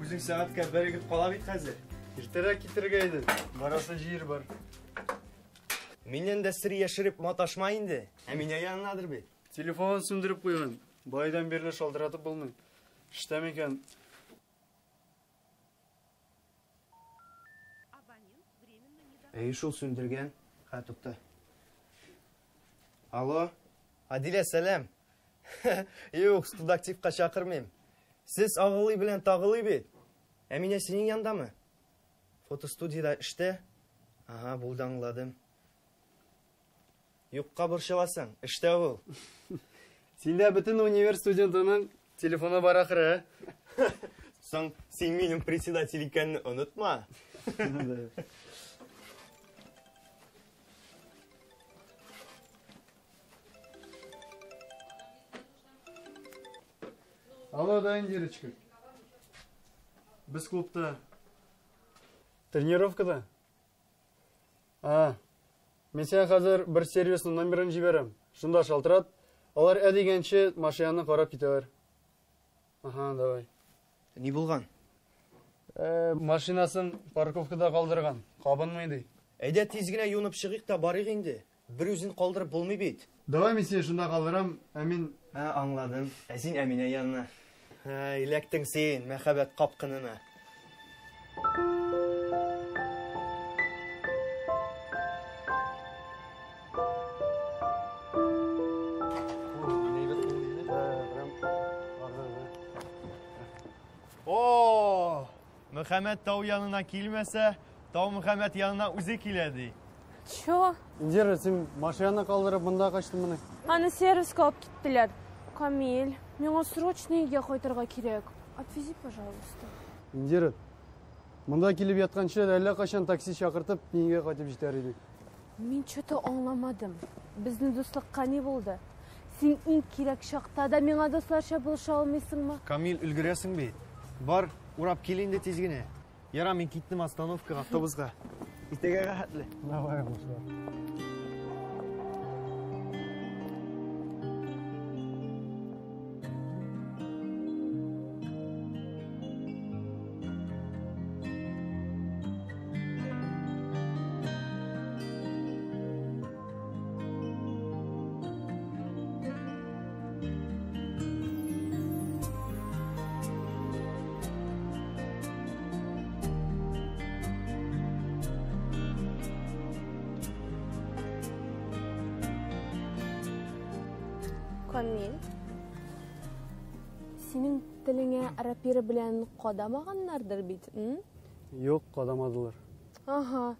Үзең сәгатькә берегеп кала бит хәзер. Иртәрәк китергә иде. Барасы җир бар. Миннән дә сер яшереп маташма инде. Әминә янынадыр бит. Телефонын сүндереп куйган. Байдан бирле шалтыратып булмый. Эштә микән? Әй, шул сүндергән. Ха, тукта. Алло, Адилә, сәлам. Юк, студактивка чакырмыйм. Сез агылый белән тагылый бит. Әминә синең яндамы? Фотостудияда эштә? Ага, булды, аңладым. Юкка борчыласың, эштә ул. Синдә бөтен универ студентының телефоны бар ахры, ә? Соң, син минем председатель икәнне онытма. Алло, да, Индирочка. Без клубта. Тренировкада? А, мин сиңа хәзер бер сервисның номерын җибәрәм. Шунда шалтырат. Алар ә дигәнче машинаны карап китәләр. Ага, давай. Ни булган? Машинасын парковкада калдырган. Кабынмый ди. Әйдә тиз генә юынып чыгыйк та барыйк инде. Бер үзен калдырып булмый бит. Давай мин сине шунда калдырам, ә мин... Ә, аңладым. Ә син Әминә янына. Ә, эләктең син мәхәббәт капкынына. О, Мөхәммәт тау янына килмәсә, тау Мөхәммәт янына үзе килә ди. Чё? Индира, син машинаны калдырып монда качтыңмыни? Аны сервиска алып киттеләр. Камиль, миңа срочно өйгә кайтырга кирәк. Отвези, пожалуйста. Индира, монда килеп ятканчы әллә кайчан такси чакыртып, өйгә кайтып җитәр идек. Мин чё-то аңламадым. Безнең дуслыкка ни булды? Син иң кирәк чакта да миңа дусларча булыша алмыйсыңмы? Камиль, өлгерәсең бит. Бар, урап кил инде тиз генә. Яра, мин киттем остановкага, автобусга. Иртәгә рәхәтле. Давай, малышлар. Камиль, синең телеңә рапира белән кадамаганнардыр бит, м? Юк, кадамадылар. Ага,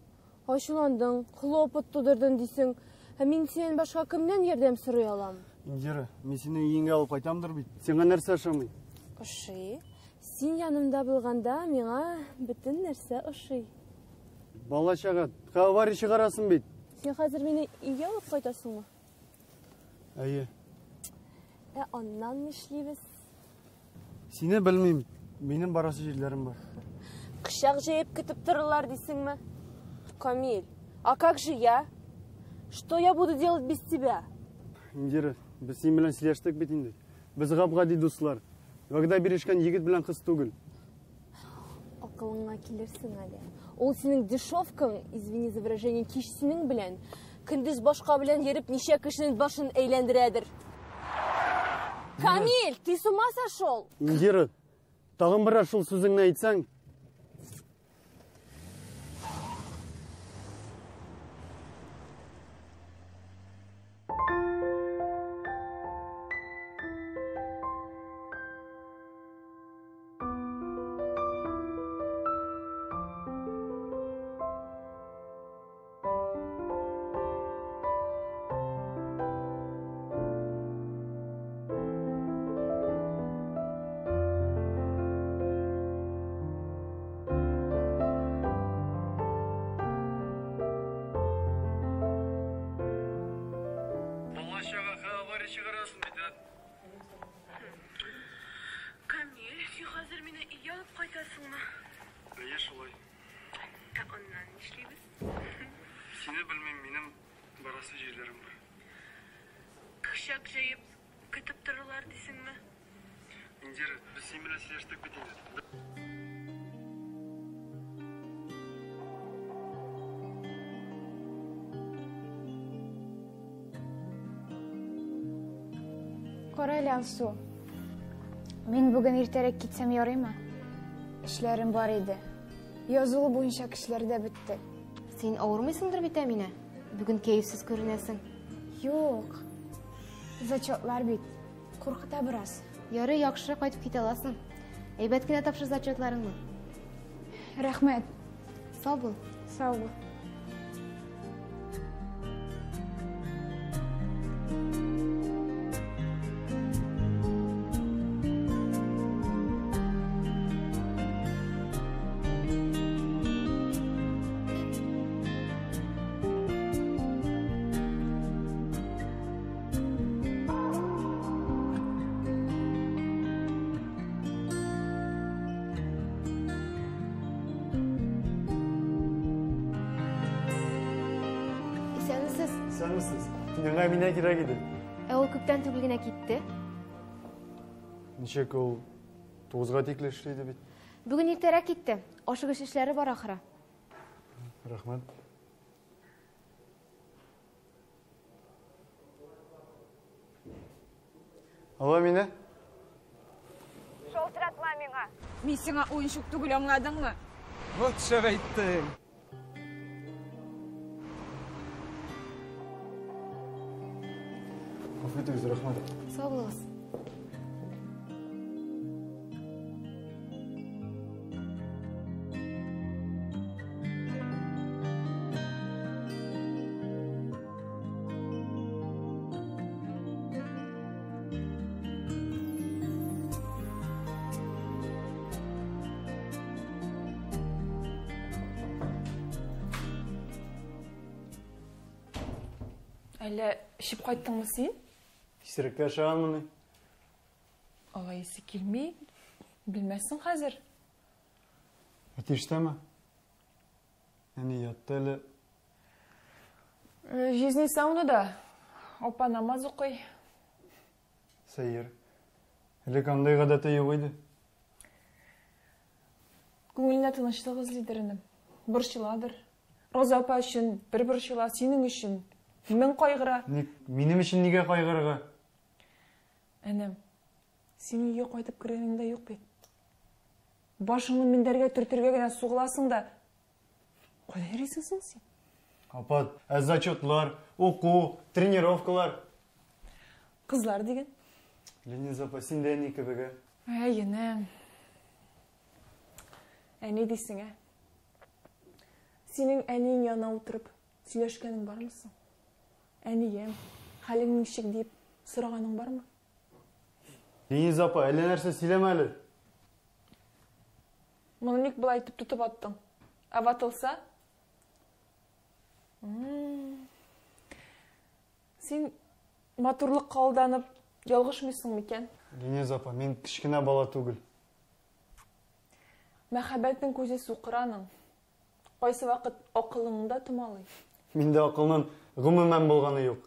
ачуландың, хлопот тудырдың дисең. Ә мин синнән башка кемнән ярдәм сорый алам? Индира, мин сине өеңгә алып кайтамдыр бит. Сиңа нәрсә ошамый? Ошый. Син янымда булганда миңа бөтен нәрсә ошый. Бала чага, авария чыгарасың бит. Син хәзер мине өйгә алып кайтасыңмы? Әйе. Ә аннан нишлибез? Сине белмим. Минем барасы җирләрем бар. Кочак җәеп көтеп торырлар дисеңме? Камиль, а как же я? Что я буду делать без тебя? Индира, без синең белән сөйләштек бит инде. Без гап-гади дуслар. Вәгъдә бирешкән егет белән кыз түгел. Акылыңа килерсең әле. Ул синең дешевкаң, извини за выражение, кич синең белән, көндез башка белән йөреп ничә кешенең башын әйләндерәдер. Камиль, ты с ума сошел? Индира, тагын бер шул сүзеңне әйтсәң, Камиль, син хәзер мине өйгә алып кайтасыңмы? Әйе, шулай. Ә аннан нишлибез? Сине белмим, минем барасы җирләрем бар. Кочак җәеп көтеп торырлар дисеңме? Индира, без синең белән сөйләштек бит инде. Кара әле, Алсу. Мин бүген иртәрәк китсәм ярыймы? Эшләрем бар иде. Язылу буенча кешеләр дә бетте. Син авырмыйсыңдыр бит, Әминә? Бүген кәефсез күренәсең. Юк. Зачетлар бит. Куркыта бераз. Ярый, яхшы, кайтып китә аласың. Әйбәт кенә тапшыр зачетларыңны. Рәхмәт. Сау бул. Сау бул. Исәнмесез. Исәнмесез. Миңа Әминә кирәк иде. Ә ул күптән түгел генә китте. Ничек ул тугызга тикле эшли иде бит. Бүген иртәрәк китте. Ашыгыч эшләре бар ахры. Рәхмәт. Алло, Әминә. Шалтыратма миңа. Мин сиңа уенчык түгел, аңладыңмы? Вот шәп әйттең. Гафу итегез, рәхмәт. Сау булыгыз. Әллә эчеп кайттыңмы син? Исереккә ошаганмыни? Алай исе килми. Белмәссең хәзер. Әти эштәме? Әни ятты әле. Җизни саунада. Апа намаз укый. Сәер. Элек андый гадәте юк иде. Күңеленә тынычлык эзлидер, энем. Борчыладыр. Роза апа өчен бер борчыла, синең өчен мең кайгыра. Ник, минем өчен нигә кайгырырга? Энем, син өйгә кайтып кергәнең дә юк бит. Башыңны мендәргә төртергә генә сугыласың да, кайда йөрисең соң син? Апа, ә зачетлар, уку, тренировкалар? Кызлар диген. Лениза апа, син дә әни кебек, ә? Әй, энем. Әни дисең, ә? Синең әниең янына утырып сөйләшкәнең бармы соң? Әнием, хәлең ничек дип сораганың бармы? Лениза апа, әллә нәрсә сөйләмә әле. Моны ник болай итеп тотып аттың? Ә ватылса? Син матурлыкка алданып ялгышмыйсың микән? Лениза апа, мин кечкенә бала түгел. Мәхәббәтнең күзе сукыр аның. Кайсы вакыт акылыңны да томалый. Миндә акылның гомумән булганы юк.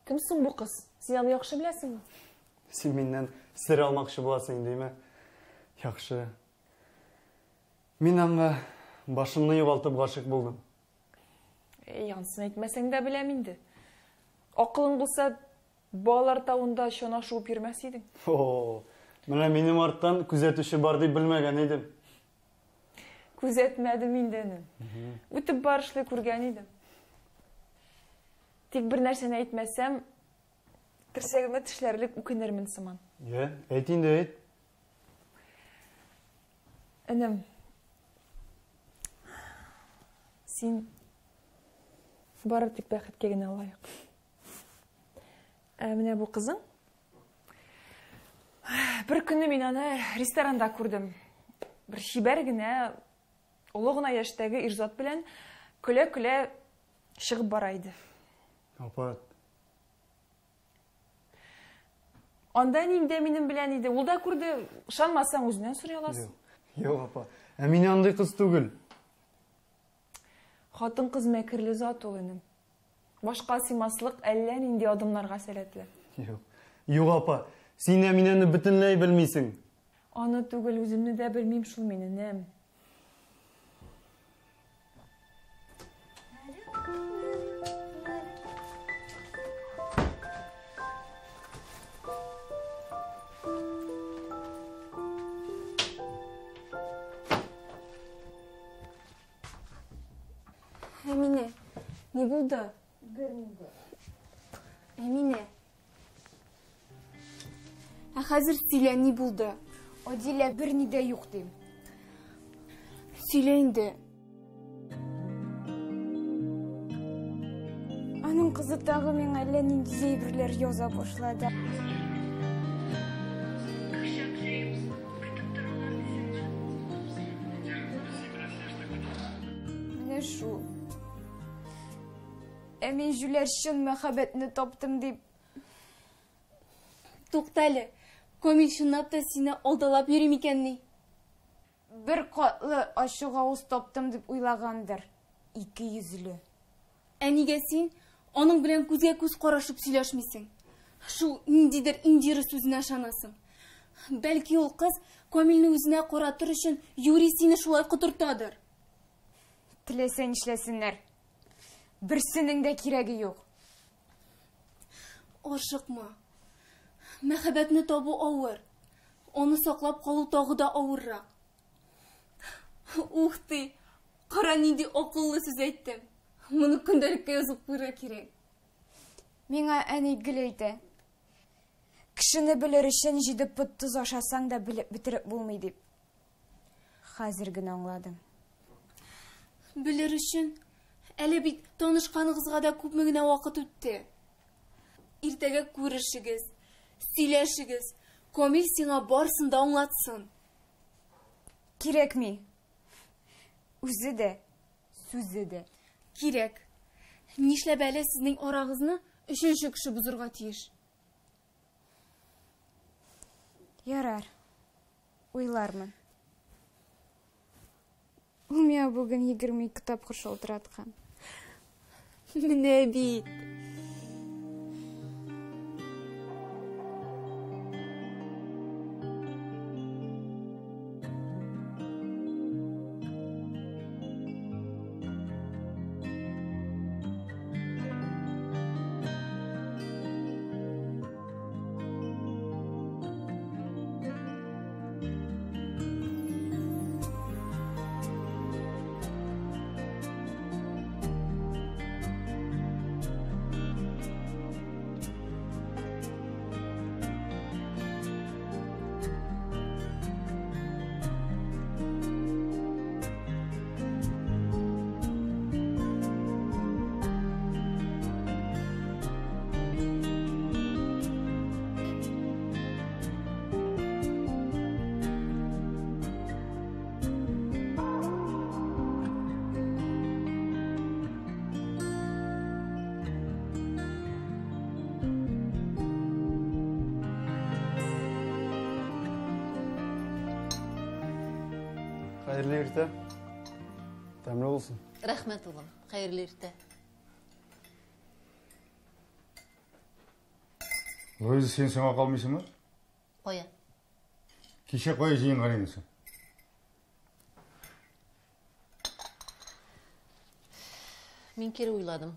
Кем соң бу кыз? Син аны яхшы беләсеңме? Син миннән сер алмакчы буласың инде, име? Яхшы. Мин аңа башымны югалтып гашыйк булдым. Эй, анысын әйтмәсәң дә беләм инде. Акылың булса, балалар тавында чана шуып йөрмәс идең. О, менә минем арттан күзәтүче бар дип белмәгән идем. Күзәтмәдем инде, энем. Үтеп барышлый күргән идем. Тик бер нәрсәне әйтмәсәм, терсәгемне тешләрлек үкенермен сыман. Йә, әйт инде, әйт. Энем, син бары тик бәхеткә генә лаек. Ә менә бу кызың, бер көнне мин аны ресторанда күрдем. Бер чибәр генә, олы гына яшьтәге ир зат белән көлә-көлә чыгып бара иде. Апа. Анда әнием дә минем белән иде. Ул да күрде. Ышанмасаң, үзеннән сорый аласың. Юк, юк, апа. Ә мин андый кыз түгел. Хатын-кыз мәкерле зат ул, энем. Башка сыймаслык әллә нинди адымнарга сәләтле. Юк. Юк, апа. Син Әминәне бөтенләй белмисең. Аны түгел, үземне дә белмим шул мин, энем. Ни булды? Берни дә. Әминә. Ә хәзер сөйлә, ни булды? Адилә, берни дә юк дим. Сөйлә инде. Аның кызы тагы миңа әллә нинди әйберләр яза башлады. Менә шул. Ә мин җүләр чын мәхәббәтне таптым дип. Тукта әле. Камил чынлап та сине алдалап йөри микәнни? Бер катлы ачык авыз таптым дип уйлагандыр. Ике йөзле. Ә нигә син аның белән күзгә күз карашып сөйләшмисең? Шул ниндидер Индира сүзенә ышанасың. Бәлки ул кыз Камилне үзенә каратыр өчен юри сине шулай котыртадыр. Теләсә нишләсеннәр. Берсенең дә кирәге юк. Ашыкма. Мәхәббәтне табу авыр. Аны саклап калу тагы да авыррак. Ух ты! Кара нинди акыллы сүз әйттем. Моны көндәлеккә язып куярга кирәк. Миңа әни гел әйтә. Кешене белер өчен җиде пот тоз ашасаң да белеп бетереп булмый дип. Хәзер генә аңладым. Белер өчен әле бит танышканыгызга да күпме генә вакыт үтте. Иртәгә күрешегез, сөйләшегез. Камил сиңа барысын да аңлатсын. Кирәкми. Үзе дә, сүзе дә. Кирәк. Нишләп әле сезнең арагызны өченче кеше бозырга тиеш? Ярар. Уйлармын. Ул миңа бүген 22 тапкыр шалтыраткан. Менә бит. Хәерле иртә. Тәмле булсын. Рәхмәт, улым. Хәерле иртә. Луиза, син соңга калмыйсыңмы? Кая? Кичә кая җыенган идең син? Мин кире уйладым.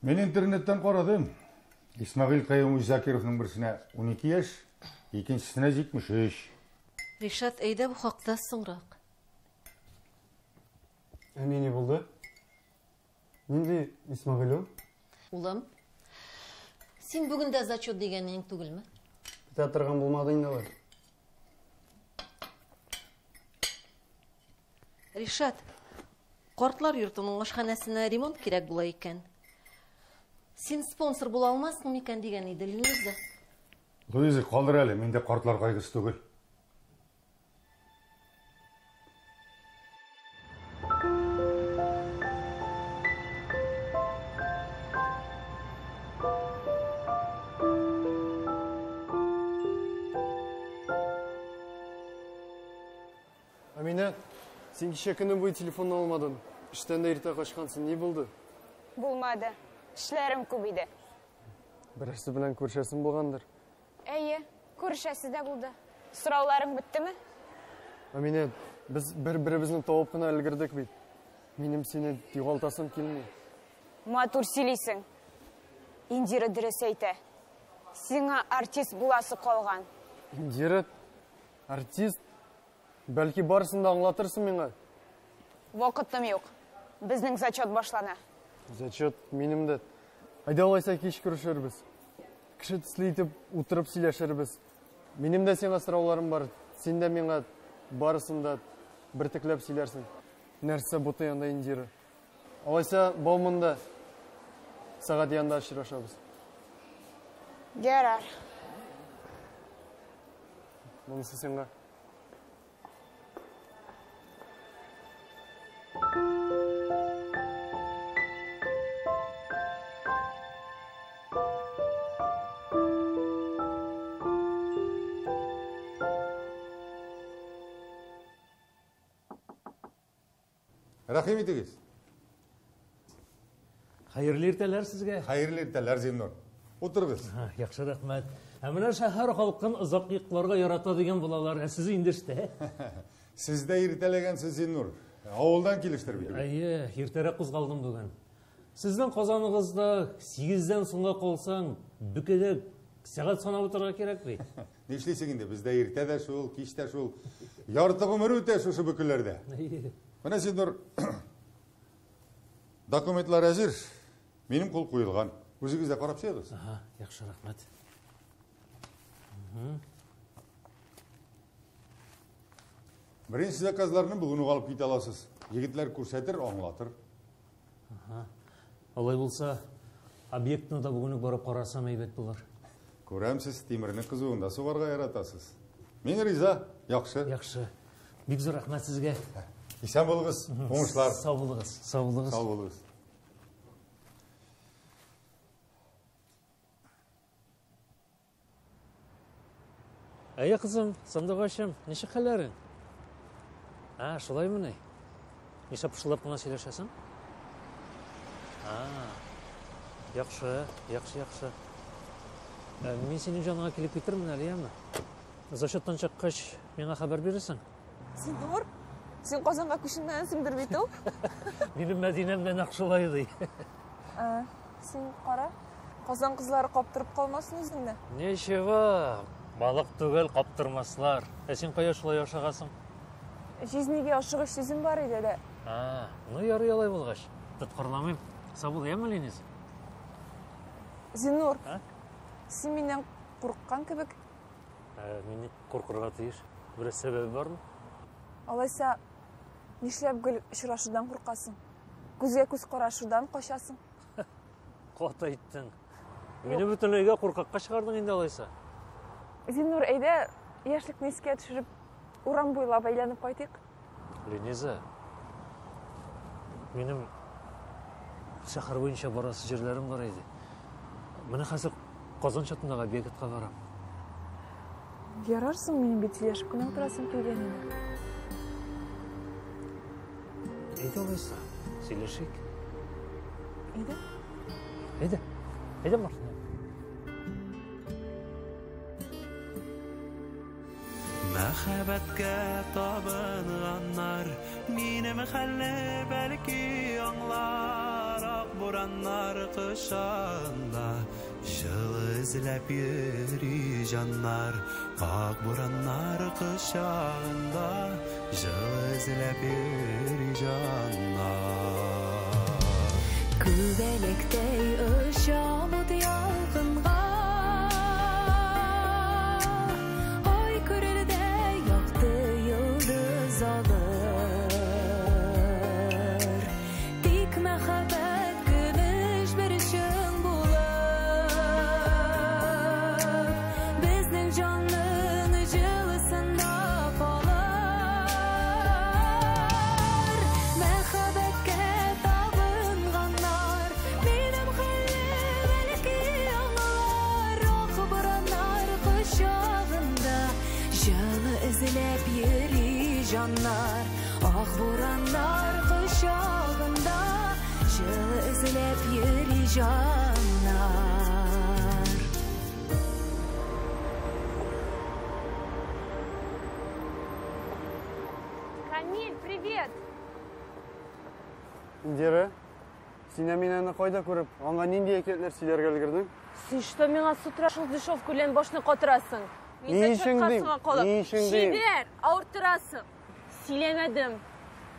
Мин интернеттан карадым. Исмәгыйль Каюмович Закировның берсенә 12 яшь, икенчесенә 73. Ришат, әйдә бу хакта соңрак. Әни, ни булды? Нинди Исмәгыйль ул? Улым, син бүген дә зачет дигәнең түгелме? Бетә торган булмады инде алай. Ришат, картлар йортының ашханәсенә ремонт кирәк була икән. Син спонсор була алмассың микән дигән иде Луиза. Луиза, калдыр әле, миндә картлар кайгысы түгел. Әминә, син кичә көне буе телефонны алмадың. Эштән дә иртә качкансың. Ни булды? Булмады. Эшләрем күп иде. Берәрсе белән күрешәсең булгандыр. Әйе, күрешәсе дә булды. Сорауларың беттеме? Әминә, без бер-беребезне табып кына өлгердек бит. Минем сине югалтасым килми. Матур сөйлисең. Индира дөрес әйтә. Сиңа артист буласы калган. Индира? Артист? Бәлки барысын да аңлатырсың миңа? Вакытым юк. Безнең зачет башлана. Зачет минем дә. Әйдә алайса кич күрешербез. Кеше төсле итеп утырып сөйләшербез. Минем дә сиңа сорауларым бар. Син дә миңа барысын да бертекләп сөйләрсең. Нәрсә бутый анда Индира? Алайса Бауманда сәгать янында очрашабыз. Ярар. Монысы сиңа. Рәхим итегез. Хәерле иртәләр сезгә. Хәерле иртәләр, Зиннур. Утырыгыз. Яхшы, рәхмәт. Ә менә шәһәр халкын озак йокларга ярата дигән булалар. Ә сез инде эштә. Сез дә иртәләгәнсез, Зиннур. Авылдан килештер бит. Әйе, иртәрәк кузгалдым бүген. Сезнең Казаныгызда 8-дән соңга калсаң, бөкедә сәгать санап утырырга кирәк бит. Нишлисең инде, бездә иртә дә шул, кич тә шул. Ярты гомер үтә шушы бөкеләрдә. Менә, Зиннур, документлар әзер. Минем кул куелган. Үзегез дә карап чыгыгыз. Ага, яхшы, рәхмәт. Беренче заказларны бүген үк алып китә аласыз. Егетләр күрсәтер, аңлатыр. Ага. Алай булса, объектны да бүген үк барып карасам әйбәт булыр. Күрәм, сез тимерне кызуында сугарга яратасыз. Мин риза, яхшы. Яхшы. Бик зур рәхмәт сезгә. Исән булыгыз, уңышлар. Сау булыгыз, сау булыгыз. Сау булыгыз. Әйе, кызым, сандугачым, ничек хәлләрең? А, шулаймыни? Нишләп пышылдап кына сөйләшәсең? А, яхшы, яхшы, яхшы. Мин синең җаныңа килеп китермен әле, яме? Зачеттан чыккач, миңа хәбәр бирерсең. Зиннур, син Казанга күченмәгәнсеңдер бит ул? Минем Мәдинәм дә нәкъ шулай ди. Син кара, Казан кызлары каптырып калмасын үзеңне. Ничего, балык түгел, каптырмаслар. Ә син кая шулай ашыгасың? Җизнигә ашыгыч сүзем бар иде дә. А, ну ярый алай булгач. Тоткарламыйм. Сау бул, яме, Лениз? Зиннур, син миннән курыккан кебек. Мин ник куркырга тиеш? Берәр сәбәбе бармы? Алайса, нишләп гел очрашудан куркасың? Күзгә күз карашудан качасың? Каты әйттең. Мине бөтенләйгә куркакка чыгардың инде алайса. Зиннур, әйдә, яшьлекне искә төшереп, урам буйлап әйләнеп кайтыйк. Лениза, минем шәһәр буенча барасы җирләрем бар иде. Менә хәзер Казан чатындагы объектка барам. Ярар соң, минем бит сөйләшеп кенә утырасым килгән иде. Әйдә алайса, сөйләшик. Әйдә. Әйдә, әйдә машина. Мәхәббәткә табынганнар, минем хәлне бәлки аңлар, ак бураннар кышында җылы эзләп йөри җаннар, ак бураннар кышында җылы эзләп йөри җаннар. Күбәләктәй очам ут ялкынга, ай күрердәй якты йолдыз алыр. Тик мәхәббәт көмеш бер чың булып, безнең җанның җылысында калыр. Мәхәббәткә табынганнар, минем хәлне бәлки аңлар, ак бураннар кочагында җылы эзләп йөри җаннар, ак бураннар кочагында җылы эзләп йөри җаннар. Камиль, привет! Индира, син Әминәне кайда күреп, аңа нинди әкиятләр сөйләргә өлгердең? Син что миңа с утра шул дешевку белән башны катырасың? Ни өчен дим? Ни өчен дим? Чибәр, авырттырасың. Сөйләмәдем.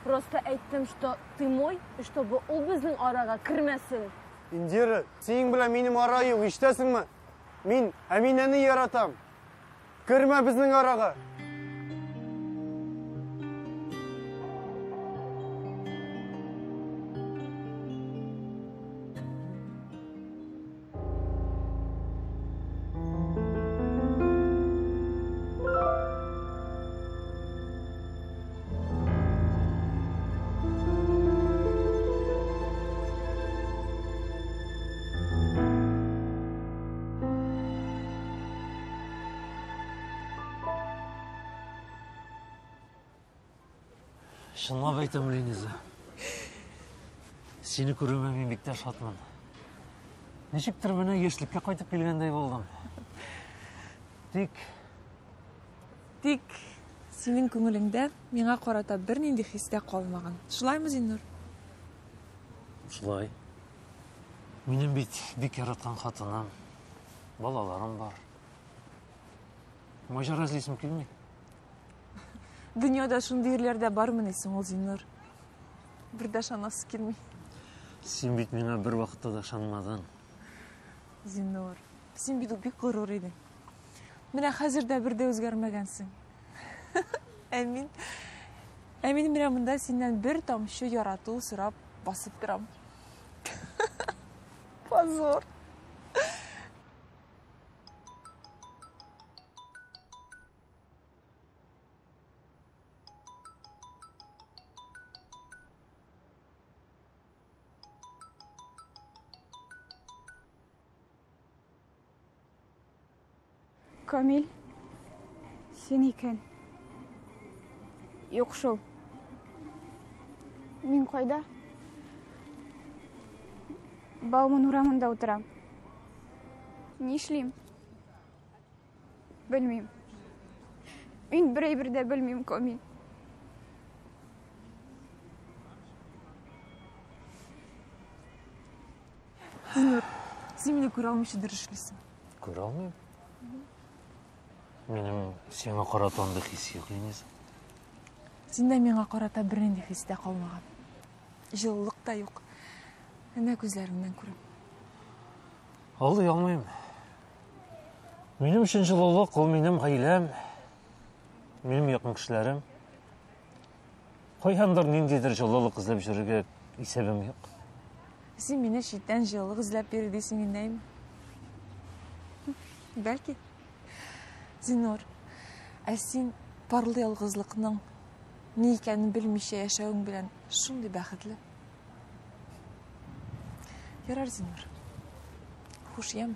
Просто әйттем, что ты мой, и чтобы ул безнең арага кермәсен. Индира, синең белән минем ара юк, ишетәсеңме? Мин Әминәне яратам. Кермә безнең арага. Чынлап әйтәм, Лениза. Сине күрүемә мин бик тә шатмын. Ничектер менә яшьлеккә кайтып килгәндәй булдым. Тик Тик синең күңелеңдә миңа карата бернинди хис тә калмаган. Шулаймы, Зиннур? Шулай. Минем бит бик яраткан хатыным, балаларым бар. Маҗара эзлисем килми. Дөньяда шундый ирләр дә бармыни соң ул, Зиннур? Бер дә ышанасы килми. Син бит миңа бер вакытта да ышанмадың. Зиннур, син бит бик горур идең. Менә хәзер дә бер дә үзгәрмәгәнсең. Ә мин, ә мин менә монда синнән бер тамчы ярату сорап басып торам. Позор. Камил, син икән. Юк шул. Мин кайда? Бауман урамында утырам. Нишлим? Белмим. Мин бер әйбер дә белмим, Камил. Зиннур, син мине күрә алмыйча дөрес эшлисең. Күрә алмыйм. Минем сиңа карата андый хис юк, Лениза. Синдә миңа карата бернинди хис тә калмаган. Җылылык та юк. Әнә күзләреңнән күрәм. Алдый алмыйм. Минем өчен җылылык ул минем гаиләм, минем якын кешеләрем. Кайчандыр ниндидер җылылык эзләп йөрергә исәбем юк. Син мине читтән җылылык эзләп йөри дисең инде, әйме? Бәлки. Зиннур, ә син парлы ялгызлыкның ни икәнен белмичә яшәвең белән шундый бәхетле. Ярар, Зиннур. Хуш, яме.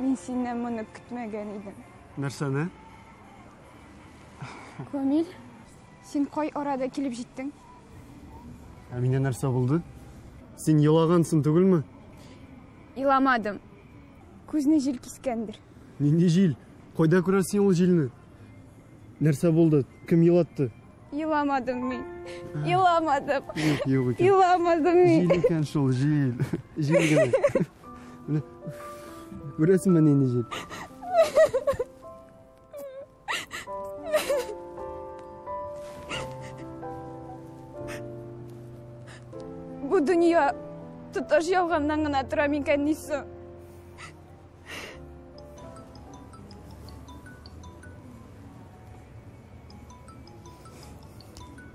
Мин синнән моны көтмәгән идем. Нәрсәне? Камил, син кай арада килеп җиттең? Ә минә нәрсә булды? Син елагансың түгелме? Еламадым. Күзне җил кискәндер. Нинди җил? Кайда күрәсең ул җилне? Нәрсә булды? Кем елатты? Еламадым мин. Еламадым. Юк, юк икән. Еламадым мин. Җил икән шул, җил. Җил генә. Менә күрәсеңме нинди җил? Бу дөнья тоташ ялганнан гына тора микән ни соң?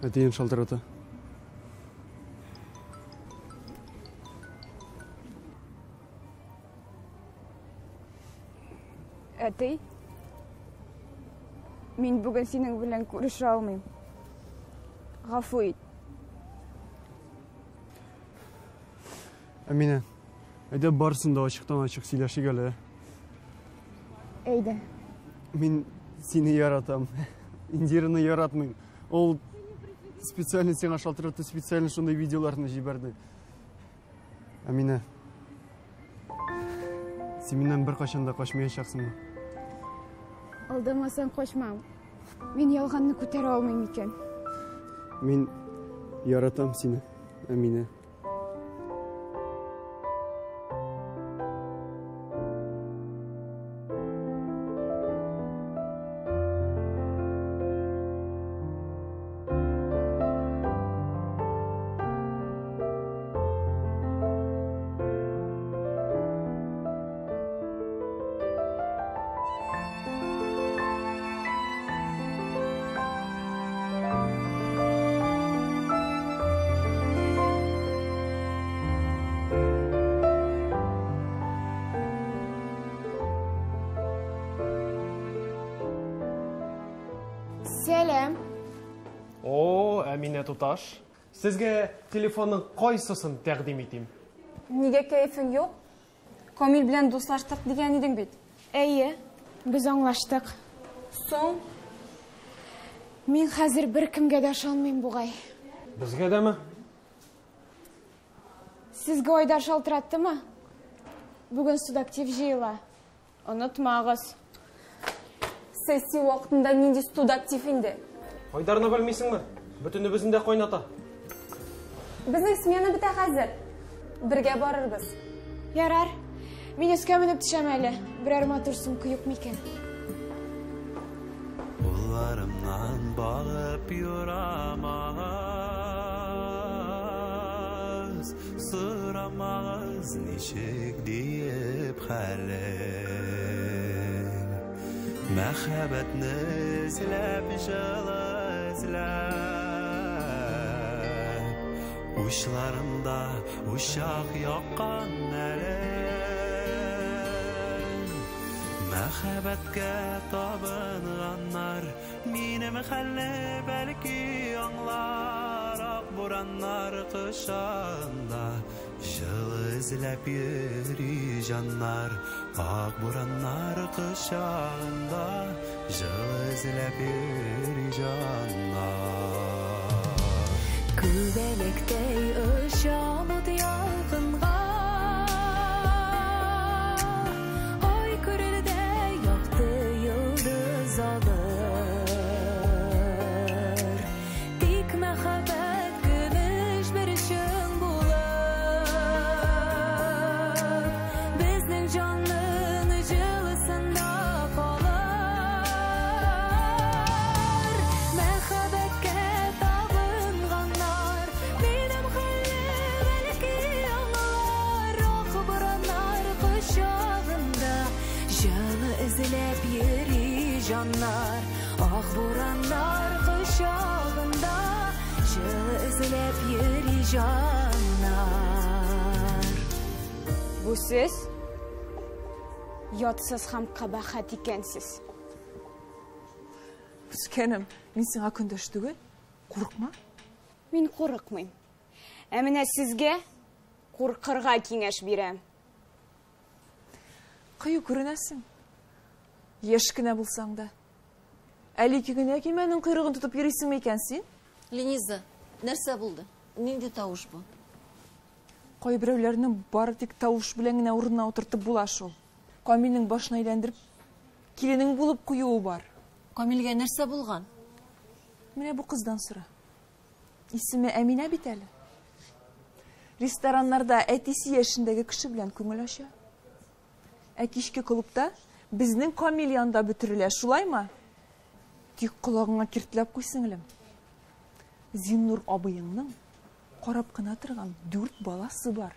Әтиең шалтырата. Әти, мин бүген синең белән күрешә алмыйм. Гафу ит. Әминә, әйдә барысын да ачыктан-ачык сөйләшик әле. Әйдә. Мин сине яратам. Индираны яратмыйм. Ул специально сиңа шалтыратты, специально шундый видеоларны җибәрде. Әминә, син миннән беркайчан да качмаячаксыңмы? Алдамасаң качмам. Мин ялганны күтәрә алмыйм икән. Мин Яратам сине, Әминә. Сәлам. О, Әминә туташ. Сезгә телефонның кайсысын тәкъдим итим? Нигә кәефең юк? Камил белән дуслаштык дигән идең бит. Әйе, без аңлаштык. Соң? Мин хәзер беркемгә дә ышанмыйм бугай. Безгә дәме? Сезгә Айдар шалтыраттымы? Бүген студактив җыела. Онытмагыз. Сессия вакытында нинди студактив инде? Айдарны белмисеңме? Бөтенебезне дә кайната. Безнең смена бетә хәзер. Бергә барырбыз. Ярар. Мин өскә менеп төшәм әле. Берәр матур сумка юк микән? Кулларымнан багып юрамагыз, сорамагыз ничек диеп хәлем. Мәхәббәтне эзләп, җылы эзләп, учларымда учак яккан әле. Мәхәббәткә табынганнар минем хәлне бәлки аңлар. Ак бураннар кышында җылы эзләп йөри җаннар. Ак бураннар кышында җылы эзләп йөри җаннар. Күбәләктәй очам ут ялкынга, Ай күрердә якты йолдыз алыр. Тик мәхәббәт көмеш бер чың булып, безнең җанның җылысында калыр. Мәхәббәткә табынганнар минем хәлне бәлки аңлар. Ак бураннар кочагында җылы эзләп йөри җаннар. Ак бураннар кочагында җылы эзләп йөри җаннар. Бу сез ятсыз һәм кабахәт икәнсез. Үскәнем, мин сиңа көндәш түгел. Курыкма. Мин курыкмыйм. Ә менә сезгә куркырга киңәш бирәм. Кыю күренәсең. Яшь кенә булсаң да. Әле ике генә кимәнең койрыгын тотып йөрисеңме икән син? Лениза, нәрсә булды? Нинди тавыш бу? Кайберәүләрне бары тик тавыш белән генә урынына утыртып була шул. Камилнең башын әйләндереп, киленең булып куюы бар. Камилгә нәрсә булган? Менә бу кыздан сора. Исеме Әминә бит әле. Рестораннарда әтисе яшендәге кеше белән күңел ача. Ә кичке клубта безнең Камил янында бөтерелә, шулаймы? Тик колагыңа киртләп куй, сеңлем. Зиннур абыеңның карап кына торган 4 баласы бар.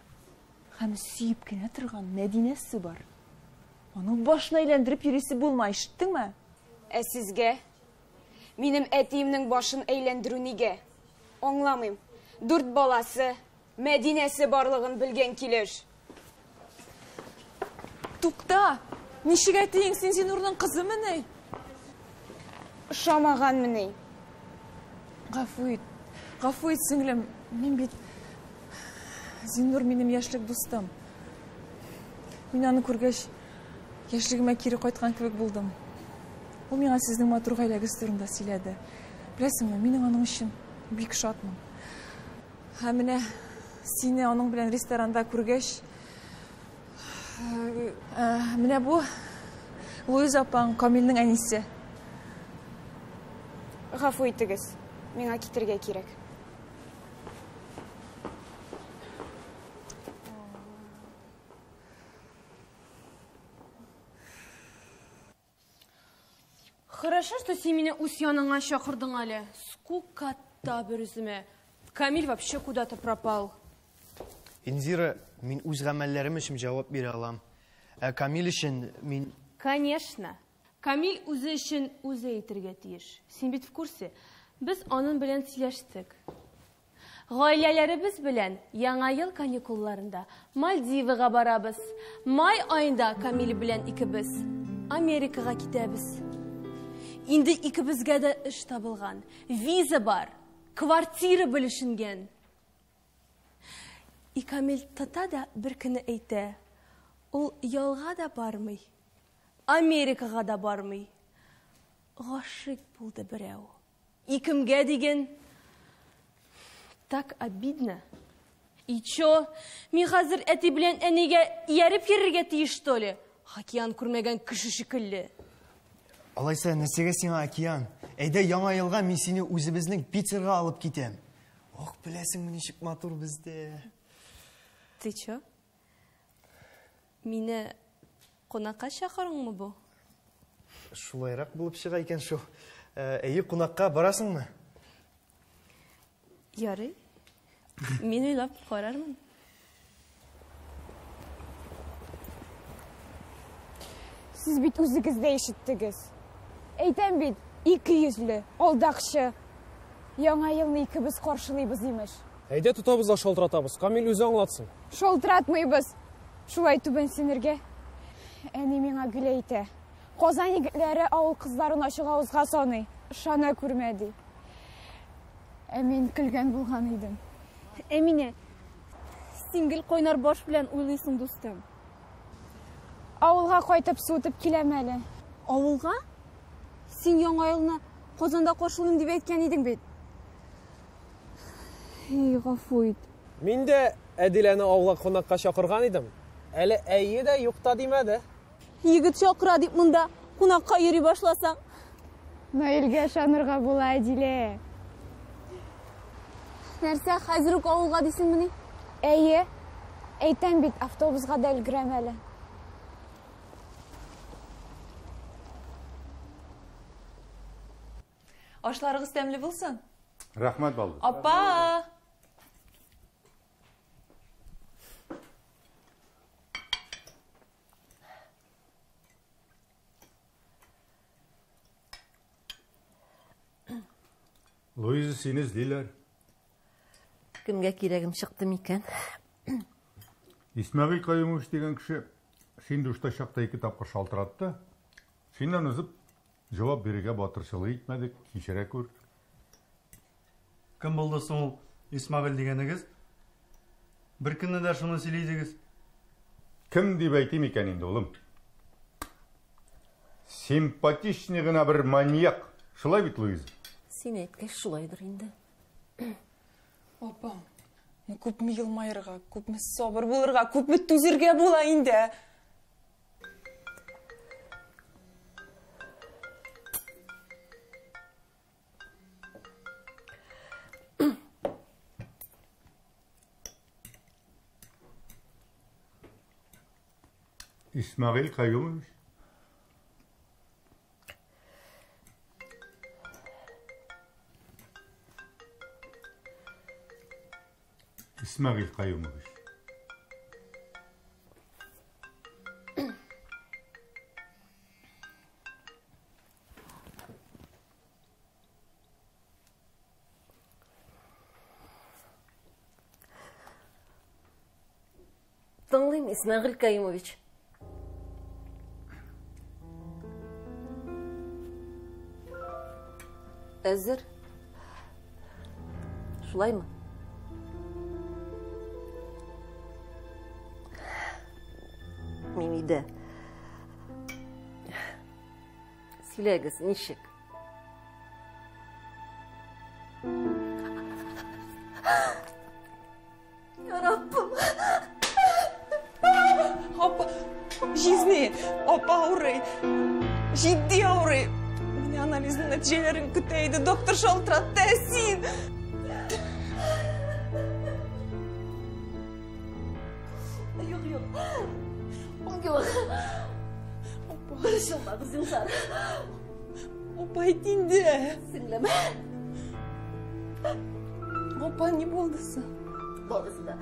Һәм сөеп кенә торган Мәдинәсе бар. Аның башын әйләндереп йөрисе булма, ишеттеңме? Ә сезгә? Минем әтиемнең башын әйләндерү нигә? Аңламыйм. 4 баласы, Мәдинәсе барлыгын белгән килеш. Тукта! Ничек әтиең син Зиннурның кызымыни? Ошамаганмыни? Гафу ит. Гафу ит, сеңлем. Мин бит Зиннур минем яшьлек дустым. Мин аны күргәч, яшьлегемә кире кайткан кебек булдым. Ул миңа сезнең матур гаиләгез турында сөйләде. Беләсеңме, мин аның өчен бик шатмын. Һәм менә сине аның белән ресторанда күргәч, менә бу Луиза апаң, Камилнең әнисе. Гафу итегез, миңа китергә кирәк. Хорошо, что син мине үз яныңа чакырдың әле. Скукота бер үземә. Камиль вообще куда-то пропал. Индира, мин үз гамәлләрем өчен җавап бирә алам. Ә Камиль өчен мин... Конечно. Камиль үзе өчен үзе әйтергә тиеш. Син бит в курсе. Без аның белән сөйләштек. Гаиләләребез белән Яңа ел каникулларында Мальдивага барабыз. Май аенда Камиль белән икебез Америкага китәбез. Инде икебезгә дә эш табылган, виза бар, квартира бүлешенгән. И Камиль тота да бер көнне әйтә, ул ялга да бармый, Америкага да бармый. Гашыйк булды берәү. И кемгә диген? Так обидно. И чё? Мин хәзер әти белән әнигә ияреп йөрергә тиеш, что ли? Океан күрмәгән кеше шикелле. Алайса, нәрсәгә сиңа океан? Әйдә, Яңа елга мин сине үзебезнең Питерга алып китәм. Ох, беләсеңме, ничек матур бездә. Ты чё? Мине кунакка чакыруңмы бу? Шулайрак булып чыга икән шул. Әйе, кунакка барасыңмы? Ярый. Мин уйлап карармын. Сез бит үзегез дә ишеттегез. Әйтәм бит, икейөзле, алдакчы. Яңа елны икебез каршылыйбыз, имеш. Әйдә тотабыз да шалтыратабыз. Камил үзе аңлатсын. Шалтыратмыйбыз. Шулай түбәнсенергә. Әни миңа гел әйтә. Казан егетләре авыл кызларын ачык авызга саный. Ышана күрмә, ди. Ә мин көлгән булган идем. Әминә, син гел кайнар баш белән уйлыйсың, дустым. Авылга кайтып суытып киләм әле. Авылга? Син Яңа елны Казанда каршылыйм дип әйткән идең бит. Эй, гафу ит. Мин дә Әдиләне авылга кунакка чакырган идем. Әле әйе дә, юк та димәде. Егет чакыра дип монда кунакка йөри башласаң. Наилгә ышанырга була, Әдилә. Нәрсә, хәзер үк авылга дисеңмени? Әйе. Әйтәм бит, автобусга да өлгерәм әле. Ашларыгыз тәмле булсын. Рәхмәт, балдыз. Апа! Луиза, сине эзлиләр. Кемгә кирәгем чыкты микән? Исмәгыйль Каюмович дигән кеше син душта чакта ике тапкыр шалтыратты. Синнән узып җавап бирергә батырчылык итмәдек, кичерә күр. Кем булды соң ул Исмәгыйль дигәнегез? Бер көнне дә шуны сөйли идегез. Кем дип әйтим икән инде, улым? Симпатичный гына бер маньяк. Шулай бит, Луиза? Син әйткәч, шулайдыр инде. Апа, ну күпме елмаерга, күпме сабыр булырга, күпме түзергә була инде? Исмәгыйль Каюмович. Исмәгыйль Каюмович. Тыңлыйм, Исмәгыйль Каюмович. Әзер. Шулаймы? Мин өйдә. Сөйләгез, ничек? Раббым. Апа, җизни, апа авырый. Җитди авырый. Менә анализның нәтиҗәләрен көтә иде. Доктор шалтыратты, ә син? Юк, юк. Юк. Борчылмагыз, зинһар. Апа, әйт инде. Сеңлем. Апа, ни булды соң? Барысы да.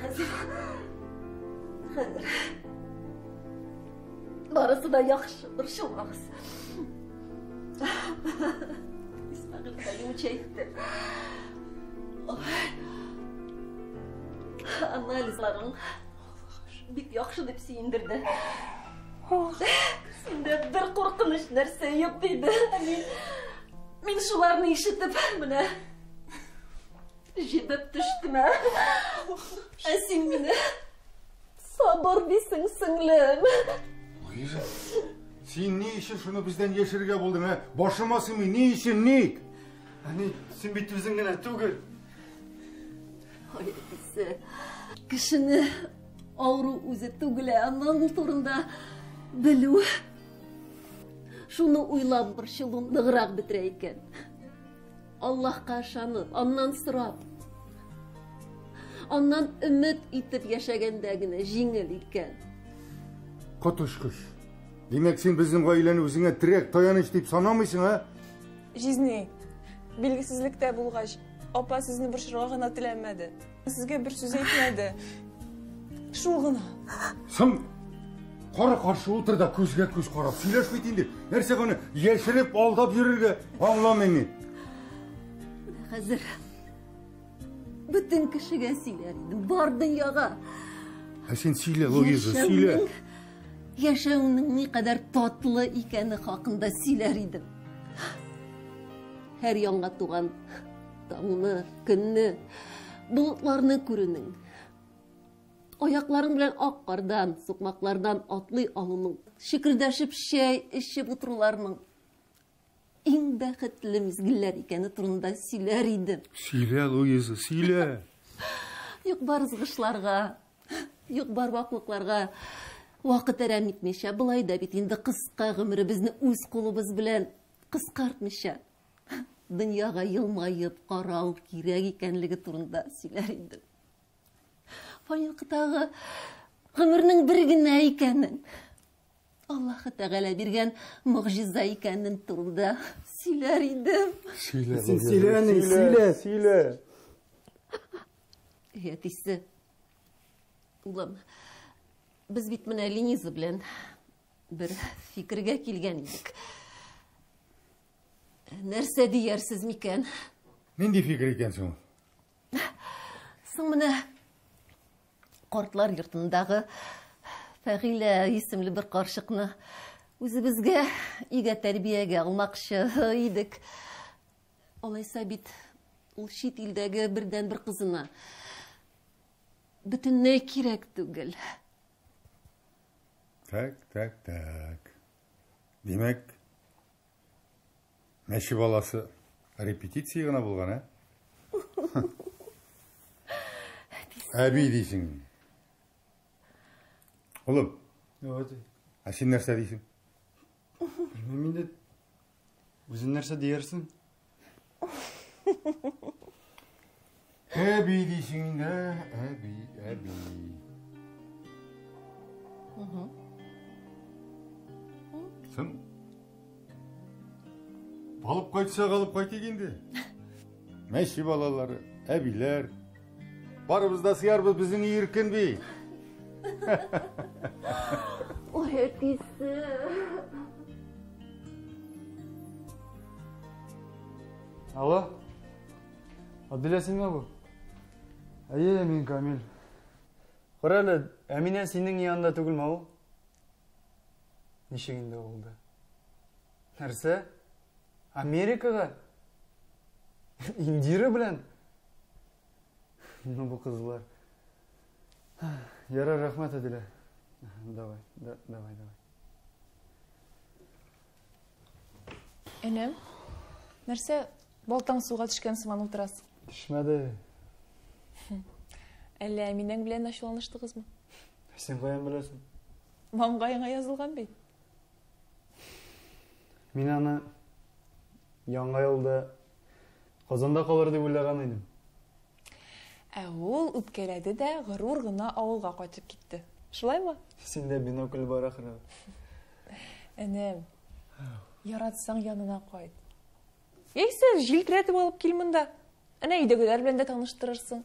Хәзер. Хәзер. Барысы да яхшы, борчылмагыз. Исмәгыйль Хәлимович әйтте. Анализларың бик яхшы дип сөендерде. Синдә бер куркыныч нәрсә юк диде. Мин, мин шуларны ишетеп, менә җебеп төштем, ә. Ә син мине сабыр дисең, сеңлем. Луиза, син ни өчен шуны бездән яшерергә булдың, ә? Башыма сыймый, ни өчен, ник? Әни, син бит үзең генә түгел. Ой, әтисе, кешене авыру үзе түгел, ә аның турында белү, шуны уйлап борчылу ныграк бетерә икән. Аллаһка ышанып, аннан сорап, аннан өмет итеп яшәгәндә генә җиңел икән. Коточкыч. Димәк, син безнең гаиләне үзеңә терәк, таяныч дип санамыйсың, ә? Җизни, билгесезлектә булгач, апа сезне борчырга гына теләмәде. Сезгә бер сүз әйтмәде. Шул гына. Соң кара-каршы утыр да күзгә күз карап сөйләш бит инде. Нәрсә гына яшереп алдап йөрергә аңламыйм мин. Хәзер бөтен кешегә сөйләр идем, бар дөньяга. Ә син сөйлә, Луиза, сөйлә. Яшәүнең никадәр татлы икәне хакында сөйләр идем. Һәр яңа туган таңны, көнне, болытларны күрүнең, аякларың белән ак кардан, сукмаклардан атлый алуның, чөкердәшеп чәй эчеп утыруларның иң бәхетле мизгелләр икәне турында сөйләр идем. Сөйлә, Луиза, сөйлә. Юк бар ызгышларга, юк бар ваклыкларга вакыт әрәм итмичә, болай да бит инде кыска гомеребезне үз кулыбыз белән кыскартмыйча, дөньяга елмаеп карау кирәк икәнлеге турында сөйләр идем. Фанил тагы гомернең бер генә икәнен, Аллаһы Тәгалә биргән могҗиза икәнен турында сөйләр идем. Сөйлә, Син сөйлә, әни, сөйлә. сөйлә. Әй, әтисе, улым, без бит менә Лениза белән бер фикергә килгән идек. Нәрсә диярсез микән? Нинди фикер икән соң? Соң менә картлар йортындагы Фәгыйлә исемле бер карчыкны үзебезгә өйгә тәрбиягә алмакчы идек. Алайса бит ул чит илдәге бердәнбер кызына бөтенләй кирәк түгел. Так, так, так. Димәк, мәче баласы репетиция гына булган, ә? Әби дисең. Улым, ә син нәрсә дисең? Белмим инде. Үзең нәрсә диярсең? Әби дисең инде, әби, әби. Соң, алып кайтсак, алып кайтыйк инде. Мәче балалары, әбиләр. Барыбыз да сыярбыз, безнең өй иркен бит. Ой, әтисе. Алло? Адилә синме бу? Әйе, мин Камил. Кара әле, Әминә синең янында түгелме ул? Ничек инде булды? Нәрсә? Америкага? Индира белән? Ну бу кызлар. Ярар, рәхмәт, Адилә. Давай, да, давай, давай. Энем, нәрсә балтаң суга төшкән сыман утырасың? Төшмәде. Әллә Әминәң белән ачуланыштыгызмы? Син каян беләсең? Маңгаеңа язылган бит. Мин аны яңа елда Казанда калыр дип уйлаган идем. Ә ул үпкәләде дә горур гына авылга кайтып китте. Шулаймы? Синдә бинокль бар ахры. Энем, яратсаң янына кайт. Яисә җилтерәтеп алып кил монда. Әнә өйдәгеләр белән дә таныштырырсың.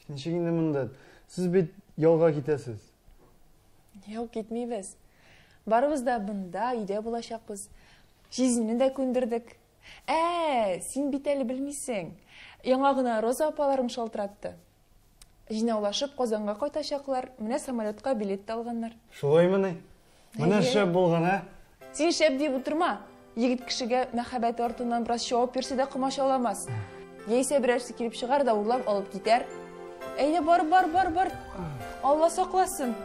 Ничек инде монда? Сез бит ялга китәсез. Юк, китмибез. Барыбыз да монда, өйдә булачакбыз. Җизине дә күндердек. Ә, син бит әле белмисең. Яңа гына Роза апаларың шалтыратты. Җыйнаулашып Казанга кайтачаклар. Менә самолетка билет тә алганнар. Шулаймыни? Менә шәп булган, ә? Син шәп дип утырма. Егет кешегә мәхәббәте артыннан бераз чабып йөрсә дә комачауламас. Яисә берәрсе килеп чыгар да урлап алып китәр. Әйдә, бар, бар, бар, бар. Алла сакласын.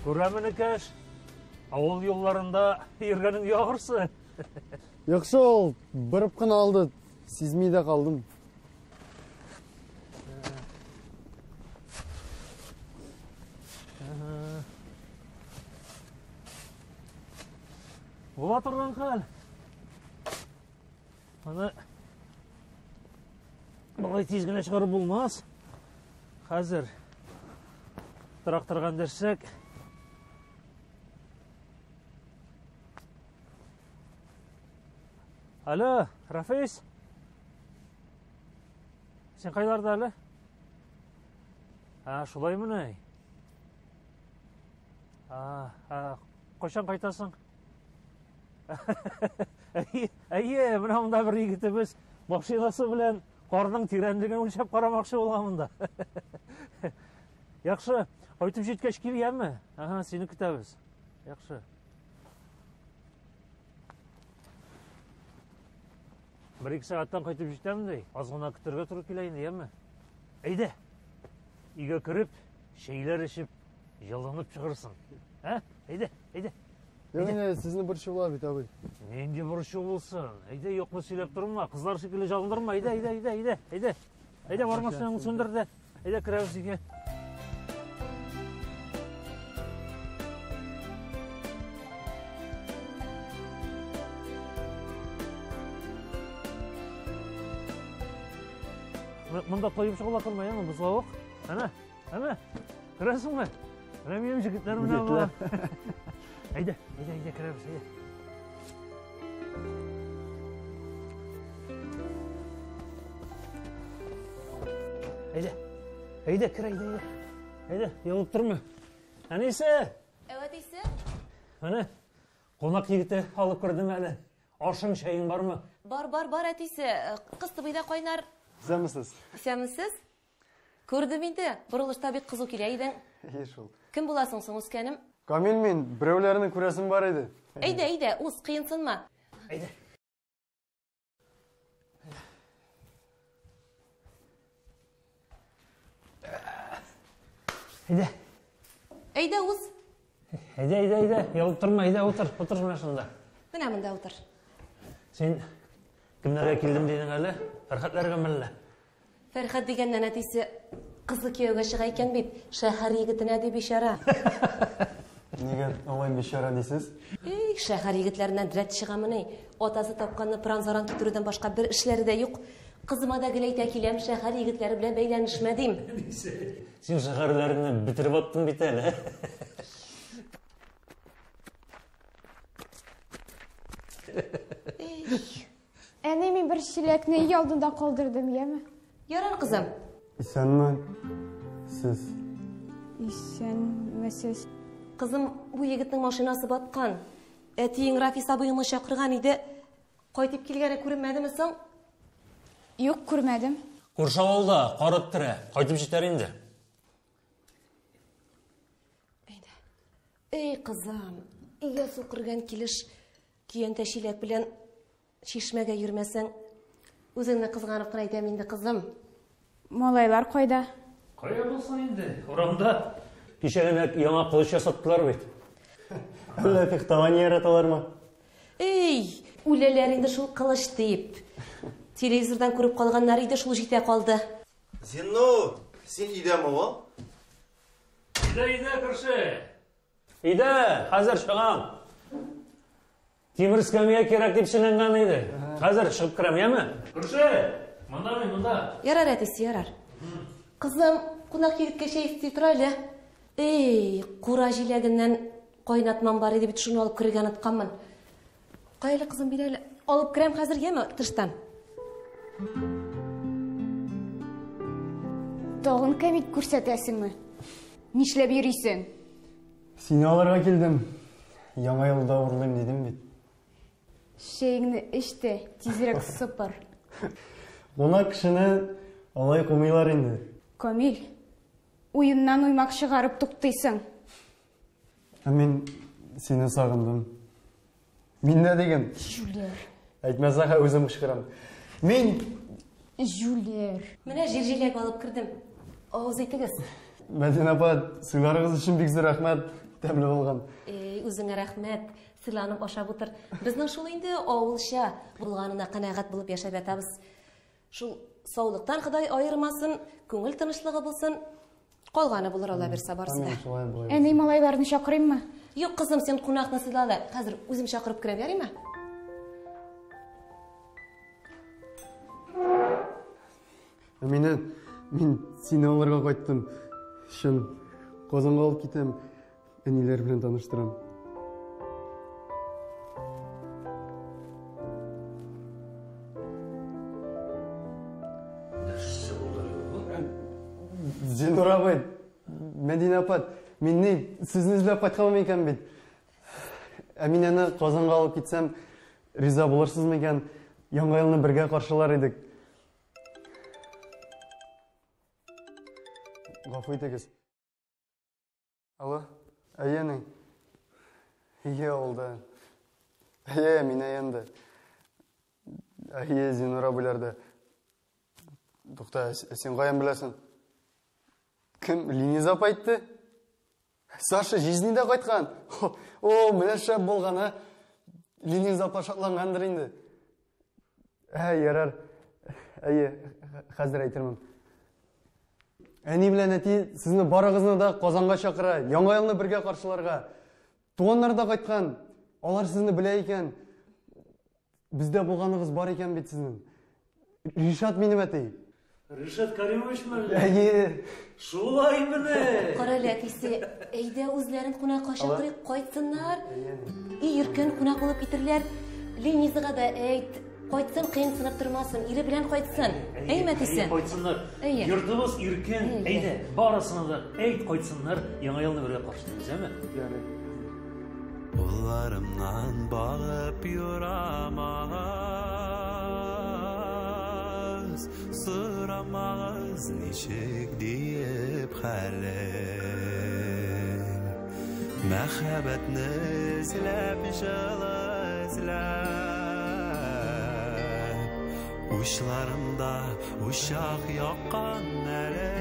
Күрәм, энекәш, авыл юлларында йөргәнең ягырсы. Яхшы ул, борып кына алды, сизми дә калдым. Була торган хәл. Аны болай тиз генә чыгарып булмас. Хәзер тракторга эндерсәк, Алло, Рафис? Син кайларда әле? А, шулаймыни? А, а, кайчан кайтасың? Әйе, менә монда бер егетебез машинасы белән карның тирәнлеген үлчәп карамакчы булган монда. Яхшы, кайтып җиткәч кил, яме? Ага, сине көтәбез. Яхшы. Бер-ике сәгатьтән кайтып җитәм ди. Аз гына көтәргә туры килә инде, яме? Әйдә. Өйгә кереп, чәйләр эчеп, җылынып чыгырсың. Ә? Әйдә, әйдә. Юк инде, сезне борчыла бит, абый. Нинди борчу булсын? Әйдә, юкны сөйләп торма. Кызлар шикелле җалындырма. Әйдә, әйдә, әйдә, әйдә, әйдә. Әйдә, бар машинаңны сүндер дә. Әйдә, керәбез өйгә. Монда коеп чыгыла күрмә, яме, бозлавык. Әнә, әнә. Күрәсеңме? Менә минем җегетләр менә болар. Әйдә, әйдә, әйдә, керәбез, әйдә. Әйдә, әйдә, кер, әйдә, әйдә. Әйдә, ябылып торма. Әнисе! Әтисе? Менә, кунак егете алып кердем әле. Ашың, чәең бармы? Бар, бар, бар, әтисе. Кыз тыбыйда кайнар. Исәнмесез. Исәнмесез. Күрдем инде, борылышта бик кызу килә идең. Әйе шул. Кем буласың соң, үскәнем? Камил мин, берәүләрне күрәсем бар иде. Әйдә, әйдә, уз, кыенсынма. Әйдә. Әйдә. Әйдә, уз. Әйдә, әйдә, әйдә, ябылып торма, әйдә, утыр, утыр менә шунда. Менә монда утыр. Син кемнәргә килдем дидең әле? Фәрхәтләргә мәллә? Фәрхәт дигәннән әтисе кызы кияүгә чыга икән бит, шәһәр егетенә ди бичара. Нигә алай бичара дисез? Эй, шәһәр егетләреннән рәт чыгамыни? Атасы тапканны пыран-заран китерүдән башка бер эшләре дә юк. Кызыма да гел әйтә киләм, шәһәр егетләре белән бәйләнешмә дим. Син шәһәрләрне бетереп аттың бит әле. Әни, мин бер чиләкне өй алдында калдырдым, яме? Ярар, кызым. Исәнме сез? Исәнмесез. Кызым, бу егетнең машинасы баткан. Әтиең Рафис абыеңны чакырган иде. Кайтып килгәне күренмәдеме соң? Юк, күрмәдем. Күрше авылда кар өттерә. Кайтып җитәр инде. Эй, кызым, өйгә су кергән килеш көянтә чиләк белән чишмәгә йөрмәсәң, үзеңне кызганып кына әйтәм инде, кызым. Малайлар кайда? Кая булсын инде, урамда. Кичә генә яңа кылыч ясаттылар бит. Әллә фехтование яраталармы? Эй, үләләр инде шул кылыч дип. Телевизордан күреп калганнар иде, шул җитә калды. Зиннур, син өйдәме ул? Өйдә, өйдә, күрше. Өйдә, хәзер чыгам. Тимер эскәмия кирәк дип сөйләнгән иде. Хәзер чыгып керәм, яме? Күрше, монда мин, монда. Ярар, әтисе, ярар. Кызым, кунак егеткә чәй өсти тор әле. Эй, кура җиләгеннән кайнатмам бар иде бит, шуны алып керергә онытканмын. Кая әле, кызым, бир әле. Алып керәм хәзер, яме, тыштан. Тагын кәмит күрсәтәсеңме? Нишләп йөрисең? Сине алырга килдем. Яңа елда урлыйм дидем бит. Чәеңне эч тә, тизрәк сыпыр. Кунак кешене алай кумыйлар инде. Камил, уеннан уймак чыгарып туктыйсың. Ә мин сине сагындым. Мин дә диген. Җүләр. Әйтмәсә, үзем кычкырам. Мин Җүләр. Менә җир җиләге алып кердем. Авыз итегез. Мәдинә апа, сыйларыгыз өчен бик зур рәхмәт. Тәмле булган. Эй, үзеңә рәхмәт. Сыйланып ашап утыр. Безнең шул инде авылча булганына канәгать булып яшәп ятабыз. Шул саулыктан Ходай аермасын, күңел тынычлыгы булсын. Калганы булыр Алла бирсә барысы да. Әни, малайларны чакырыйммы? Юк, кызым, син кунакны сыйла да. Хәзер үзем чакырып керәм, ярыймы? Әминә, мин сине алырга кайттым. Чын, Казанга алып китәм. Әниләр белән таныштырам. Зиннур абый, Мәдинә апа, мин ни, сезне эзләп кайтканмын икән бит. Әминәне Казанга алып китсәм, риза булырсыз микән? Яңа елны бергә каршылар идек. Гафу итегез. Алло, әйе, әни. Әйе, авылда. Әйе, Әминә янында. Әйе, Зиннур абыйларда. Тукта, син каян беләсең? Кем? Лениза апа әйтте? Саша җизни дә кайткан. О, менә шәп булган, а. Лениза апа шатлангандыр инде. Ә, ярар. Әйе, хәзер әйтермен. Әни белән әти сезне барыгызны да Казанга чакыра, Яңа елны бергә каршыларга. Туганнар да кайткан. Алар сезне белә икән. Бездә булганыгыз бар икән бит сезнең. Ришат минем әти. Ришат Каримовичмы әллә? Әйе. Шулай мени? Кара әле, әтисе, әйдә үзләрен кунакка чакырыйк, кайтсыннар. И иркен кунак булып китерләр. Ленизага да әйт, кайтсын, кыенсынып тормасын, ире белән кайтсын. Әйме, әтисе? Әйе, кайтсыннар. Әйе. Йортыбыз иркен. Әйдә, барысына да әйт, кайтсыннар. Яңа елны бергә каршылыйбыз, әйме? Ярый. Кулларымнан багып юрамагыз, сорамагыз ничек диеп хәлем. Мәхәббәтне эзләп, җылы эзләп, учларымда учак яккан әле.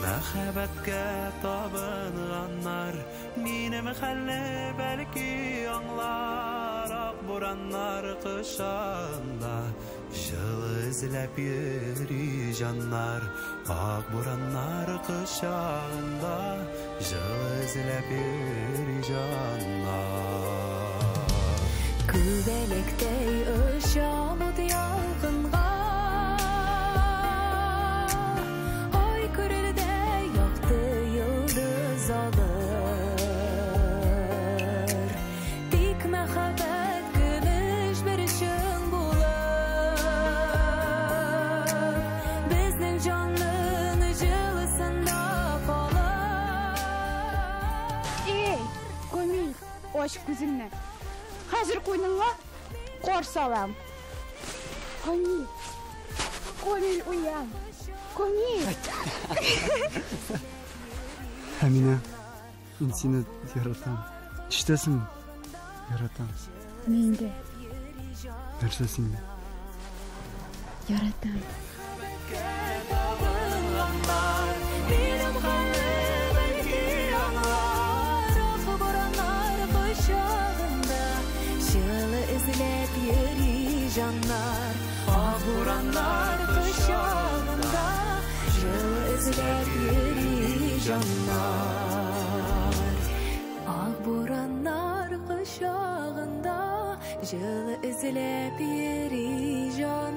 Мәхәббәткә табынганнар, минем хәлне бәлки аңлар. Ак бураннар кышында җылы эзләп йөри җаннар. Ак бураннар кышында җылы эзләп йөри җаннар. Күбәләктәй очам ут ялкынга, ай күрердәй якты йолдыз алыр. Тик мәхәббәт көмеш бер чың булып, безнең җанның җылысында калыр. Эй, Камил, ач күзеңне. Хәзер куйныңа кар салам. Камил. Камил уян. Камил. Әминә, мин сине яратам. Ишетәсеңме? Яратам. Мин дә. Нәрсә син дә? Яратам. Минем хәлне бәлки аңлар, ак бураннар кочагында җылы эзләп йөри җаннар. Ак бураннар кочагында җылы эзләп йөри җаннар. Ак бураннар кочагында җылы эзләп йөри җаннар.